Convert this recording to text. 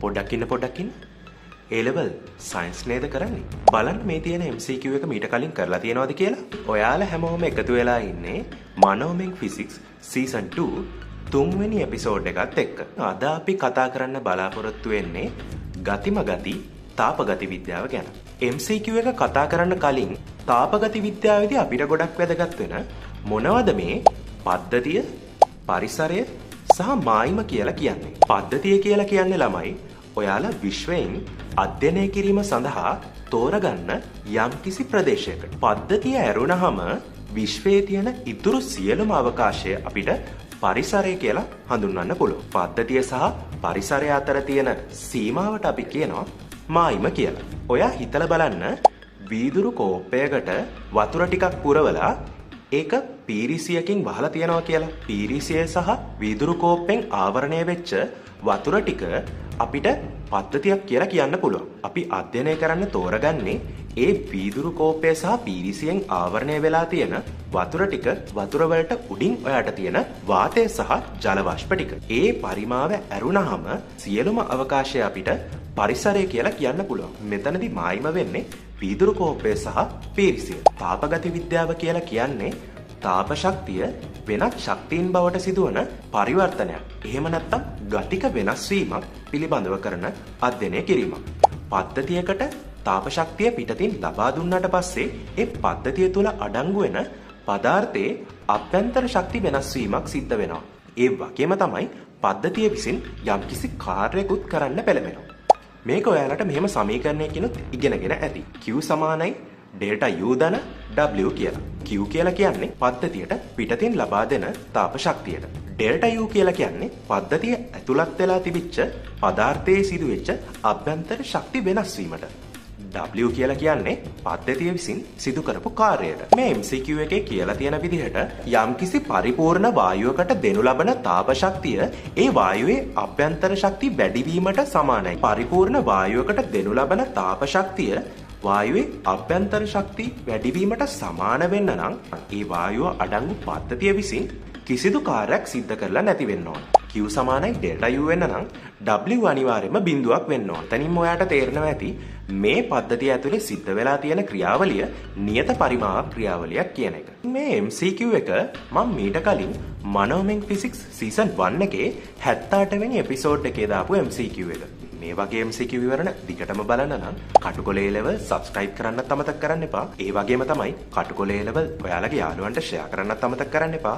පොඩ්ඩක් ඉන්න, පොඩ්ඩක් ඉන්න. ඒ ලෙවල් සයන්ස් නේද කරන්නේ? බලන්න මේ තියෙන MCQ එක මීට කලින් කරලා තියෙනවද කියලා. ඔයාලා හැමෝම එකතු වෙලා ඉන්නේ මනෝමෙන් ෆිසික්ස් සීසන් 2 තුන්වෙනි එපිසෝඩ් එකත් එක්ක. අද අපි කතා කරන්න බලාපොරොත්තු වෙන්නේ ගතිම ගති තාපගති විද්‍යාව ගැන. MCQ එක කතා කරන්න කලින් තාපගති විද්‍යාවේදී අපිට ගොඩක් වැදගත් වෙන මොනවද මේ පද්ධතිය, පරිසරය සහ මායිම කියලා කියන්නේ? පද්ධතිය කියලා කියන්නේ ළමයි ඔයාලා විශ්වයෙන් අධ්‍යයනය කිරීම සඳහා තෝරගන්න යම්කිසි ප්‍රදේශයකට. පද්ධතිය ඇරුණහම විශ්වයේ තියෙන ඉතුරු සියලුම අවකාශය අපිට පරිසරය කියලා හඳුන්වන්න පුළුවන්. පද්ධතිය සහ පරිසරය අතර තියෙන සීමාවට අපි කියනවා මායිම කියලා. ඔයා හිතලා බලන්න, වීදුරු කෝප්පයකට වතුර ටිකක් පුරවලා ඒක පීරිසියකින් වහලා තියනවා කියලා. පීරිසිය සහ වීදුරු කෝප්පෙන් ආවරණය වෙච්ච වතුර ටික අපිට පද්ධතියක් කියලා කියන්න පුළුවන්. අපි අධ්‍යයනය කරන්න තෝරගන්නේ ඒ වීදුරු කෝප්පය සහ පීරිසියෙන් ආවරණය වෙලා තියෙන වතුර ටික, වතුර වලට උඩින් ඔයාට තියෙන වාතය සහ ජල වාෂ්ප ටික. ඒ පරිමාව ඇරුණහම සියලුම අවකාශය අපිට පරිසරය කියලා කියන්න පුළුවන්. මෙතනදී මායිම වෙන්නේ වීදුරු කෝප්පය සහ පීරිසිය. තාපගති විද්‍යාව කියලා කියන්නේ තාප ශක්තිය වෙනත් ශක්තීන් බවට සිදුවන පරිවර්තනයක්. එහෙම නැත්නම් ගතික වෙනස් වීමක් පිළිබඳව කරන අධ්‍යයනය කිරීමක්. පද්ධතියකට තාප ශක්තිය පිටතින් ලබා දුන්නාට පස්සේ ඒ පද්ධතිය තුළ අඩංගු වෙන පදාර්ථයේ අභ්‍යන්තර ශක්ති වෙනස් වීමක් සිද්ධ වෙනවා. ඒ වගේම තමයි පද්ධතිය විසින් යම්කිසි කාර්යකුත් කරන්න පෙළඹෙනවා. මේක ඔයාලට මෙහෙම සමීකරණයකිනුත් ඉගෙනගෙන ඇති. Q සමානයි ඩෙල්ටා U ධන W කියලා. Q කියලා කියන්නේ පද්ධතියට පිටතින් ලබා දෙන තාප ශක්තියට. ඩෙල්ටා U කියලා කියන්නේ පද්ධතිය ඇතුළත් වෙලා තිබිච්ච පදාර්ථයේ සිදුවෙච්ච අභ්‍යන්තර ශක්ති වෙනස් වීමට. W කියලා කියන්නේ පද්ධතිය විසින් සිදු කරපු කාර්යයට. මේ MCQ එකේ කියලා තියෙන විදිහට යම්කිසි පරිපූර්ණ වායුවකට දෙනු ලබන තාප ශක්තිය ඒ වායුවේ අභ්‍යන්තර ශක්ති වැඩිවීමට සමානයි. පරිපූර්ණ වායුවකට දෙනු ලබන තාප ශක්තිය වායුවේ අභ්‍යන්තර ශක්ති වැඩිවීමට සමාන වෙන්න නම් ඒ වායුව අඩංගු පද්ධතිය විසින් කිසිදු කාර්යයක් සිද්ධ කරලා නැති වෙන්න ඕන. Q සමානයි ඩෙල්ටා U වෙන්න නම් W අනිවාර්යයෙන්ම බිඳුවක් වෙන්න ඕන. එතනින්ම ඔයාට තේරෙනවා ඇති මේ පද්ධතිය ඇතුලේ සිද්ධ වෙලා තියෙන ක්‍රියාවලිය නියත පරිමාවක් ක්‍රියාවලියක් කියන එක. මේ MCQ එක මම මීට කලින් මනෝමෙන් ෆිසික්ස් සීසන් 1 එකේ 78 වෙනි එපිසෝඩ් එකේ දාපු MCQ එක. මේ වගේ MCQ විවරණ දිගටම බලන්න නම් කටුකොළ A level subscribe කරන්නත් අමතක කරන්න එපා. ඒ වගේම තමයි කටුකොළ A level ඔයාලගේ යාළුවන්ට ෂෙයා කරන්නත් අමතක කරන්න එපා.